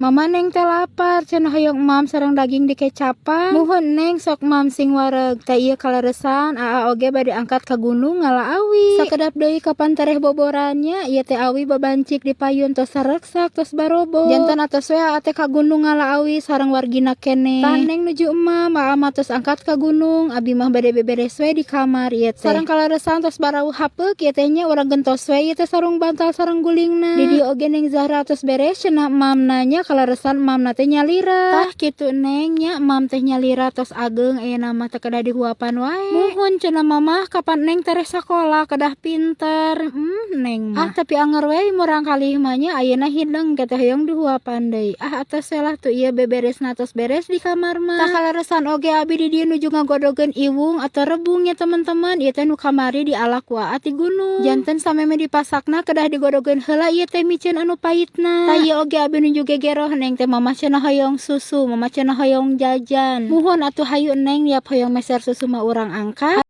Mama, Neng teh lapar cenah, hoyong emam sareng daging dikecapan. Muhun, Neng, sok mam sing wareg. Teh ieu kaleresan Aa oge bade angkat ka gunung ngala awi. Sakedap deui kapan tereh boborannya, ieu teh awi babancik di payun tos sareksak, tos barobo. Janten atos we Aa teh ka gunung ngala awi sareng wargina keneh. Tah, Neng nuju emam, Aa mah tos angkat ka gunung, abi mah bade beberes we di kamar ieu teh. Sareng kaleresan tos barauh hapeuk ieu teh nya, urang gentos we ieu teh sarung bantal sareng gulingna. Di dieu oge Neng Zahra tos beres cenah emamna nya, kaleresan emamna teh nyalira. Tah kitu, Neng, nya, emam teh nyalira tos ageng ayeuna mah, teu kedah dihuapan wae. Muhun cenah mamah, kapan Neng tereh sakola kedah pinter. Neng mah. Ah, tapi anger we murang kalih mah nya, ayeuna hideng teh hoyong dihuapan deui. Ah, atos we lah tuh, ieu beberesna tos beres di kamar mah. Tah, kaleresan oge abi di dieu nuju ngagodogeun iwung atau rebung ya, teman-teman. Ieu teh nu kamari dialak ku Aa ti gunung. Janten sameme dipasakna kedah digodogeun heula ieu teh miceun anu pahitna. Tah, ieu oge abi nuju gegeroh Neng teh, mama cenah hoyong susu, mama cenah hoyong jajan. Muhun atuh, hayu Neng, yap hoyong meser susu mah urang angkat.